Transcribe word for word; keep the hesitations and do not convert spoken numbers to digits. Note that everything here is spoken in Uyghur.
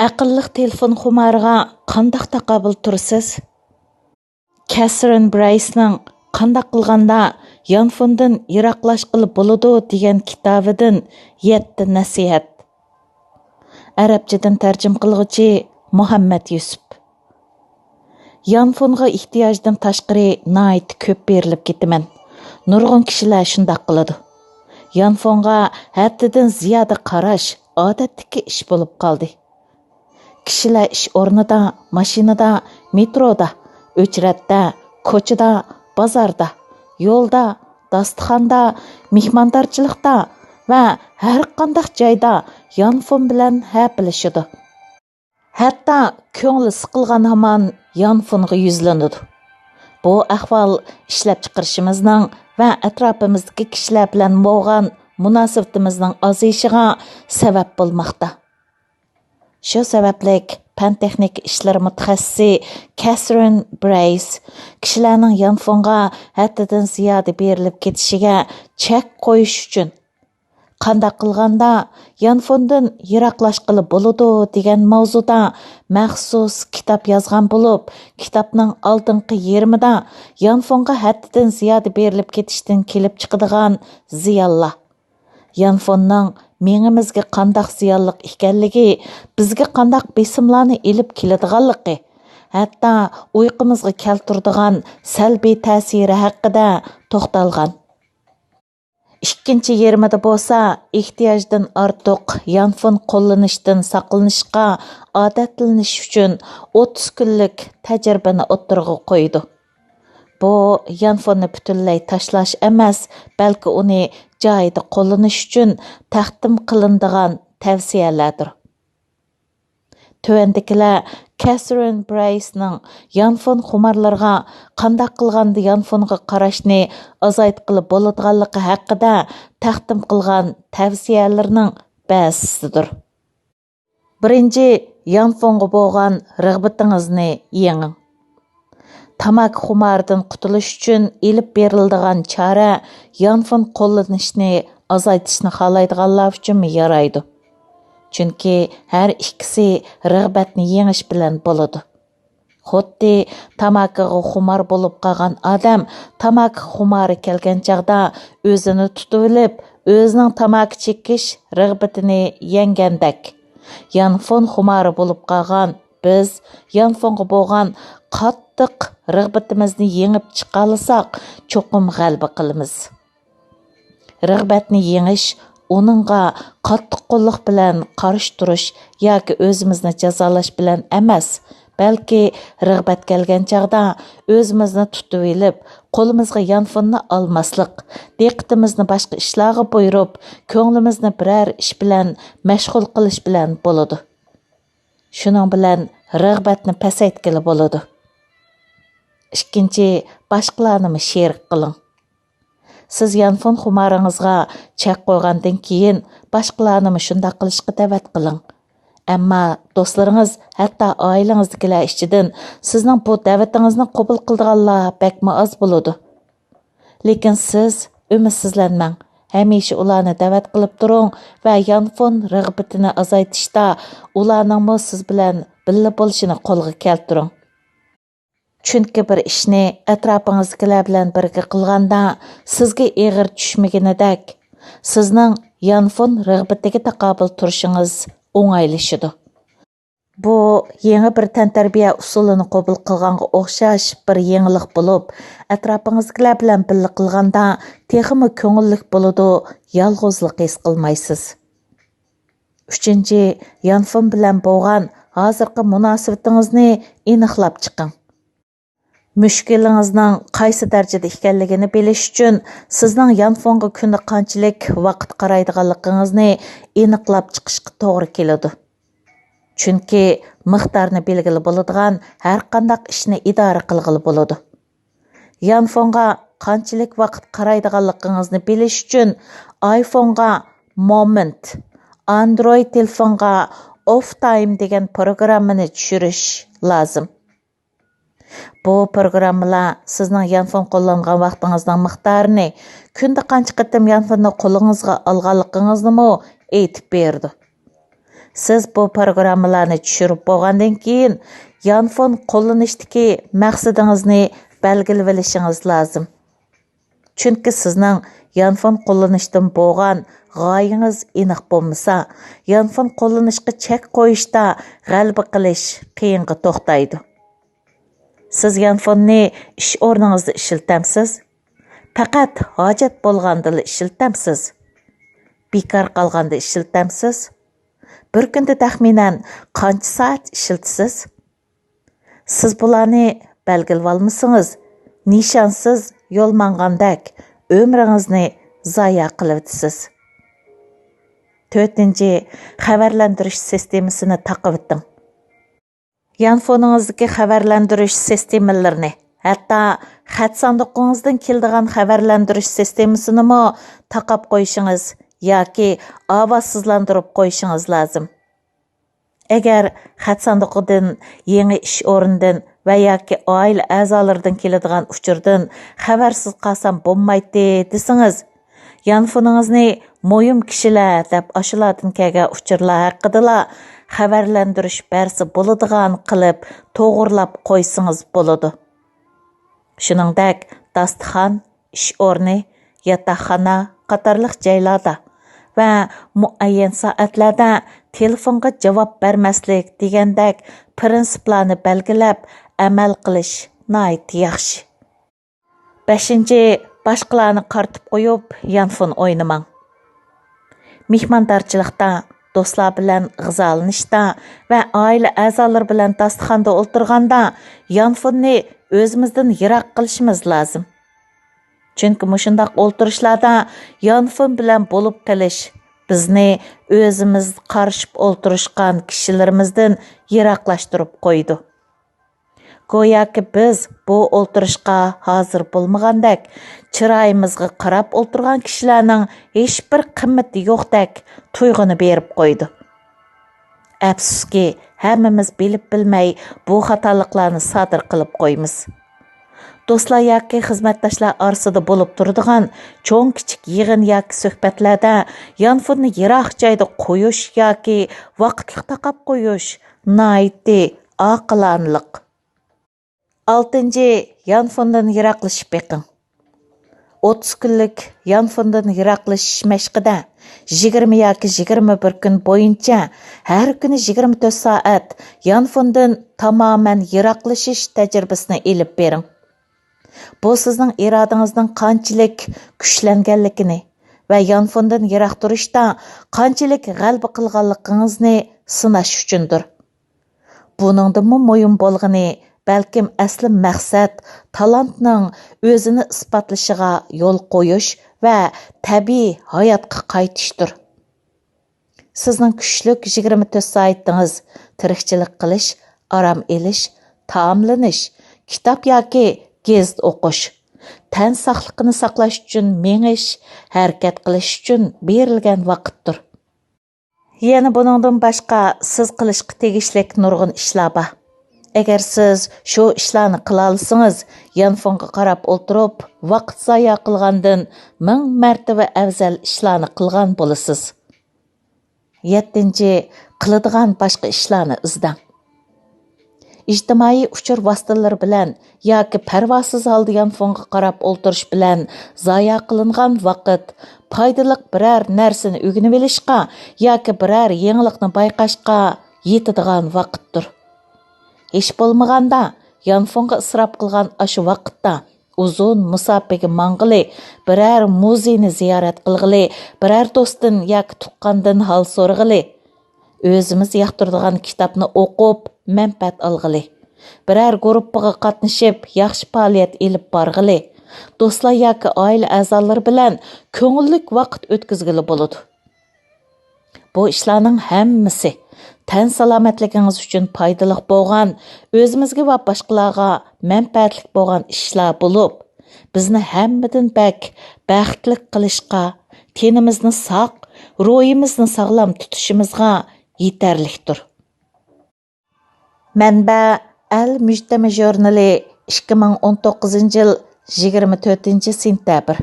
ئەقىللىق تېلېفون خۇمارىغا قانداق تاقابىل تۇرىسىز؟ كەسرىن برايسنىڭ «قانداق قىلغاندا يانفوندىن يىراقلاشقىلى بولىدۇ» دېگەن كىتابىدىن يەتتە نەسىھەت. ئەرەبچىدىن تەرجىمە قىلغۇچى مۇھەممەد يۈسۈپ. يانفونغا ئېھتىياجدىن تاشقىرى ناھايىتى كۆپ بېرىلىپ كېتىمەن. نۇرغۇن كىشىلەر شۇنداق قىلىدۇ. يانفونغا ھەددىدىن زىيادە قاراش ئادەتتىكى ئىش بولۇپ قالدى. كىشىلەر ئىش ئورنىدا، ماشىنىدا، مېترودا، ئۆچرەتتە، كوچىدا، بازاردا، يولدا، داستىخاندا، مېھماندارچىلىقتا ۋە ھەر قانداق جايدا يانفون بىلەن ھەپىلىشىدۇ. ھەتتا كۆڭلى سىقىلغان ھامان يانفونغا يۈزلىنىدۇ. بۇ ئەھۋال ئىشلەپچىقىرىشىمىزنىڭ ۋە ئەتراپىمىزدىكى كىشىلەر بىلەن بولغان مۇناسىۋىتىمىزنىڭ ئازىيىشىغا سەۋەب بولماقتا. شۇ سەۋەبلىك پەن-تېخنىكا ئىشلىرى مۇتەخەسسىسى كەسرىن برايس كىشىلەرنىڭ يانفونغا ھەددىدىن زىيادە بېرىلىپ كېتىشىگە چەك قويۇش ئۈچۈن «قانداق قىلغاندا يانفوندىن يىراقلاشقىلى بولىدۇ» دېگەن ماۋزۇدا مەخسۇس كىتاب يازغان بولۇپ، كىتابنىڭ ئالدىنقى يېرىمىدا يانفونغا ھەددىدىن زىيادە بېرىلىپ كېتىشتىن كېلىپ چىقىدىغان زىيانلار، يانفوننىڭ مېڭىمىزگە قانداق زىيانلىق ئىكەنلىكى، بىزگە قانداق بېسىملارنى ئېلىپ كېلىدىغانلىقى، ھەتتا ئۇيقۇمىزغا كەلتۈرىدىغان سەلبىي تەسىرى ھەققىدە توختالغان. ئىككىنچى يېرىمىدا بولسا ئېھتىياجدىن ئارتۇق يانفون قوللىنىشتىن ساقلىنىشقا ئادەتلىنىش ئۈچۈن ئوتتۇز كۈنلۈك تەجرىبىنى ئوتتۇرىغا قويىدۇ. بۇ يانفوننى پۈتۈنلەي تاشلاش ئەمەس، بەلكى ئۇنى جايىدا قوللىنىش ئۈچۈن تەقدىم قىلىنىدىغان تەۋسىيەلەردۇر. تۆۋەندىكىلەر كەسرىن برايسنىڭ يانفون خۇمارلىرىغا قانداق قىلغاندا يانفونغا قاراشنى ئازايتقىلى بولىدىغانلىقى ھەققىدە تەقدىم قىلغان تەۋسىيەلىرىنىڭ بەزىسىدۇر. بىرىنچى، يانفونغا بولغان رىغبىتىڭىزنى يېڭىڭ. تاماكا خۇمارىدىن قۇتۇلۇش ئۈچۈن ئېلىپ بېرىلىدىغان چارە يانفون قوللىنىشنى ئازايتىشنى خالايدىغانلار ئۈچۈنمۇ يارايدۇ. چۈنكى ھەر ئىككىسى رىغبەتنى يېڭىش بىلەن بولىدۇ. خۇددى تاماكىغا خۇمار بولۇپ قالغان ئادەم تاماكا خۇمارى كەلگەن چاغدا ئۆزىنى تۇتۇۋېلىپ، ئۆزىنىڭ تاماكا چېكىش رىغبىتىنى يەڭگەندەك. يانفون خۇمارى بولۇپ قالغان بىز يانفونغا بولغان قاتتىق رىغبىتىمىزنى يېڭىپ چىقالىساق، چوقۇم غەلىبە قىلىمىز. رىغبەتنى يېڭىش ئۇنىڭغا قاتتىق قوللۇق بىلەن قارشى تۇرۇش ياكى ئۆزىمىزنى جازالاش بىلەن ئەمەس، بەلكى رىغبەت كەلگەن چاغدا ئۆزىمىزنى تۇتۇۋېلىپ، قولىمىزغا يانفوننى ئالماسلىق، دىققىتىمىزنى باشقا ئىشلارغا بۇيرۇپ، كۆڭلىمىزنى بىرەر ئىش بىلەن مەشغۇل قىلىش بىلەن بولىدۇ. شۇنىڭ بىلەن رىغبەتنى پەسەيتكىلى بولىدۇ. ئىككىنچى، باشقىلارنىمۇ شېرىك قىلىڭ. سىز يانفون خۇمارىڭىزغا چەك قويغاندىن كېيىن، باشقىلارنىمۇ شۇنداق قىلىشقا دەۋەت قىلىڭ. ئەمما دوستلىرىڭىز، ھەتتا ئائىلىڭىزدىكىلەر ئىچىدىن سىزنىڭ بۇ دەۋىتىڭىزنى قوبۇل قىلىدىغانلار بەكمۇ ئاز بولىدۇ. لېكىن سىز ئۈمىدسىزلەنمەڭ. ھەمىشە ئۇلارنى دەۋەت قىلىپ تۇرۇڭ ۋە يانفون رىغبىتىنى ئازايتىشتا ئۇلارنىڭمۇ سىز بىلەن بىللە بولۇشىنى قولغا كەلتۈرۈڭ. چۈنكى بىر ئىشنى ئەتراپىڭىزدىكىلەر بىلەن بىرگە قىلغاندا، سىزگە ئېغىر چۈشمىگىنىدەك، سىزنىڭ يانفون رىغبىتىگە تاقابىل تۇرۇشىڭىز ئوڭايلىشىدۇ. بۇ يېڭى بىر تەنتەربىيە ئۇسۇلىنى قوبۇل قىلغانغا ئوخشاش بىر يېڭىلىق بولۇپ، ئەتراپىڭىزدىكىلەر بىلەن بىللە قىلغاندا تېخىمۇ كۆڭۈللۈك بولىدۇ، يالغۇزلۇق ھېس قىلمايسىز. ئۈچىنچى، يانفون بىلەن بولغان ھازىرقى مۇناسىۋىتىڭىزنى ئېنىقلاپ چىقىڭ. مۈشكۈلىڭىزنىڭ قايسى دەرىجىدە ئىكەنلىكىنى بىلىش ئۈچۈن، سىزنىڭ يانفونغا كۈندە قانچىلىك ۋاقىت قارايدىغانلىقىڭىزنى ئېنىقلاپ چىقىشقا توغرا كېلىدۇ. چۈنكى مىقدارنى بىلگىلى بولىدىغان ھەرقانداق ئىشنى ئىدارە قىلغىلى بولىدۇ. يانفونغا قانچىلىك ۋاقىت قارايدىغانلىقىڭىزنى بىلىش ئۈچۈن، ئايفونغا مومېنت، ئاندرويد تېلېفونغا ئوف تايم دېگەن پروگراممىنى چۈشۈرۈش لازىم. بۇ پروگراممىلار سىزنىڭ يانفون قوللانغان ۋاقتىڭىزنىڭ مىقدارىنى، كۈندە قانچە قېتىم يانفوننى قولىڭىزغا ئالغانلىقىڭىزنىمۇ ئېيتىپ بېرىدۇ. سىز بۇ پروگراممىلارنى چۈشۈرۈپ بولغاندىن كېيىن، يانفون قوللىنىشتىكى مەقسىتىڭىزنى بەلگىلىۋېلىشىڭىز لازىم. چۈنكى سىزنىڭ يانفون قوللىنىشتىن بولغان غايىڭىز ئېنىق بولمىسا، يانفون قوللىنىشقا چەك قويۇشتا غەلىبە قىلىش قىيىنغا توختايدۇ. سىز يانفوننى ئىش ئورنىڭىزدا ئىشلىتەمسىز؟ پەقەت ھاجەت بولغاندىلا ئىشلىتەمسىز؟ بىكار قالغاندا ئىشلىتەمسىز؟ بىر كۈندە تەخمىنەن قانچە سائەت ئىشلىتىسىز؟ سىز بۇلارنى بەلگىلىۋالمىسىڭىز، نىشانسىز يول ماڭغاندەك ئۆمرىڭىزنى زايە قىلىۋېتىسىز. تۆتىنچى، خەۋەرلەندۈرۈش سىستېمىسىنى تاقىۋېتىڭ. يانفونىڭىزدىكى خەۋەرلەندۈرۈش سىستېمىلىرىنى، ھەتتا خەت ساندۇقىڭىزدىن كېلىدىغان خەۋەرلەندۈرۈش سىستېمىسىنىمۇ تاقاپ قويۇشىڭىز ياكى ئاۋازسىزلاندۇرۇپ قويۇشىڭىز لازىم. ئەگەر خەت ساندۇقىدىن، يېڭى ئىش ئورنىدىن ۋە ياكى ئائىلە ئەزالىرىدىن كېلىدىغان ئۇچۇردىن خەۋەرسىز قالسام بولمايتتى دېسىڭىز، يانفونىڭىزنى مۇھىم كىشىلەر دەپ ئاشۇلاردىن كەلگەن ئۇچۇرلار ھەققىدىلا خەۋەرلەندۈرۈش بەرسە بولىدىغان قىلىپ توغرىلاپ قويسىڭىز بولىدۇ. شۇنىڭدەك داستىخان، ئىش ئورنى، ياتاقخانا قاتارلىق جايلاردا ۋە مۇئەييەن سائەتلەردە تېلېفونغا جاۋاب بەرمەسلىك دېگەندەك پىرىنسىپلارنى بەلگىلەپ ئەمەل قىلىش ناھايىتى ياخشى. بەشىنچى، باشقىلارنى قارىتىپ قويۇپ يانفون ئوينىماڭ. مېھماندارچىلىقتا، دوستلار بىلەن غىزالىنىشتا ۋە ئائىلە ئەزالىرى بىلەن داستىخاندا ئولتۇرغاندا يانفوننى ئۆزىمىزدىن يىراق قىلىشىمىز لازىم. چۈنكى مۇشۇنداق ئولتۇرۇشلاردا يانفون بىلەن بولۇپ قېلىش بىزنى ئۆزىمىز قارىشىپ ئولتۇرۇشقان كىشىلىرىمىزدىن يىراقلاشتۇرۇپ قويىدۇ. گوياكى بىز بۇ ئولتۇرۇشقا ھازىر بولمىغاندەك، چىرايىمىزغا قاراپ ئولتۇرغان كىشىلەرنىڭ ھېچبىر قىممىتى يوقتەك تۇيغۇنى بېرىپ قويىدۇ. ئەپسۇسكى، ھەممىمىز بىلىپ بىلمەي بۇ خاتالىقلارنى سادىر قىلىپ قويىمىز. دوستلار ياكى خىزمەتداشلار ئارىسىدا بولۇپ تۇرىدىغان چوڭ-كىچىك يىغىن ياكى سۆھبەتلەردە يانفوننى يىراق جايدا قويۇش ياكى ۋاقىتلىق تاقاپ قويۇش ناھايىتى ئاقىلانىلىق. ئالتىنچى، يانفوندىن يىراقلىشىپ بېقىڭ. ئوتتۇز كۈنلۈك يانفوندىن يىراقلىشىش مەشقىدە يىگىرمە ياكى يىگىرمە بىر كۈن بويىچە ھەر كۈنى يىگىرمە تۆت سائەت يانفوندىن تامامەن يىراقلىشىش تەجرىبىسىنى ئېلىپ بېرىڭ. بۇ سىزنىڭ ئىرادىڭىزنىڭ قانچىلىك كۈچلەنگەنلىكىنى ۋە يانفوندىن يىراق تۇرۇشتا قانچىلىك غەلىبە قىلغانلىقىڭىزنى سىناش ئۈچۈندۇر. بۇنىڭدىنمۇ مۇھىم بولغىنى، بەلكىم ئەسلى مەقسەت تالانتنىڭ ئۆزىنى ئىسپاتلىشىغا يول قويۇش ۋە تەبىئىي ھاياتقا قايتىشتۇر. سىزنىڭ كۈچلۈك يىگىرمە تۆت سائىتىڭىز تىرىكچىلىك قىلىش، ئارام ئېلىش، تائاملىنىش، كىتاب ياكى گېزىت ئوقۇش، تەن ساقلىقىنى ساقلاش ئۈچۈن مېڭىش، ھەرىكەت قىلىش ئۈچۈن بېرىلگەن ۋاقىتتۇر. يەنە بۇنىڭدىن باشقا سىز قىلىشقا تېگىشلىك نۇرغۇن ئىشلار بار. ئەگەر سىز شۇ ئىشلارنى قىلالىسىڭىز، يانفونغا قاراپ ئولتۇرۇپ ۋاقىت زايە قىلغاندىن مىڭ مەرتىۋە ئەۋزەل ئىشلارنى قىلغان بولىسىز. يەتتىنچى، قىلىدىغان باشقا ئىشلارنى ئىزدەڭ. ئىجتىمائىي ئۇچۇر ۋاسىتىلىرى بىلەن ياكى پەرۋاسىز ھالدا يانفونغا قاراپ ئولتۇرۇش بىلەن زايە قىلىنغان ۋاقىت پايدىلىق بىرەر نەرسىنى ئۆگىنىۋېلىشقا ياكى بىرەر يېڭىلىقنى بايقاشقا يېتىدىغان ۋاقىتتۇر. ھېچ بولمىغاندا يانفونغا ئىسراپ قىلغان ئاشۇ ۋاقىتتا ئۇزۇن مۇساپىگە ماڭغىلى، بىرەر مۇزېينى زىيارەت قىلغىلى، بىرەر دوستتىن ياكى تۇغقاندىن ھال سورىغىلى، ئۆزىمىز ياقتۇرىدىغان كىتابنى ئوقۇپ مەنپەئەت ئالغىلى، بىرەر گۇرۇپپىغا قاتنىشىپ ياخشى پائالىيەت ئېلىپ بارغىلى، دوستلار ياكى ئائىلە ئەزالىرى بىلەن كۆڭۈللۈك ۋاقىت ئۆتكۈزگىلى بولىدۇ. بۇ ئىشلارنىڭ ھەممىسى تەن سالامەتلىكىڭىز ئۈچۈن پايدىلىق بولغان، ئۆزىمىزگە ۋە باشقىلارغا مەنپەئەتلىك بولغان ئىشلار بولۇپ، بىزنى ھەممىدىن بەك بەختلىك قىلىشقا، تېنىمىزنى ساق، روھىمىزنى ساغلام تۇتۇشىمىزغا يېتەرلىكتۇر. مەنبە: ئەل مۇجتەمە ژۇرنىلى، ئىككى مىڭ ئون توققۇزىنچى يىل، يىگىرمە تۆتىنچى سېنتەبىر.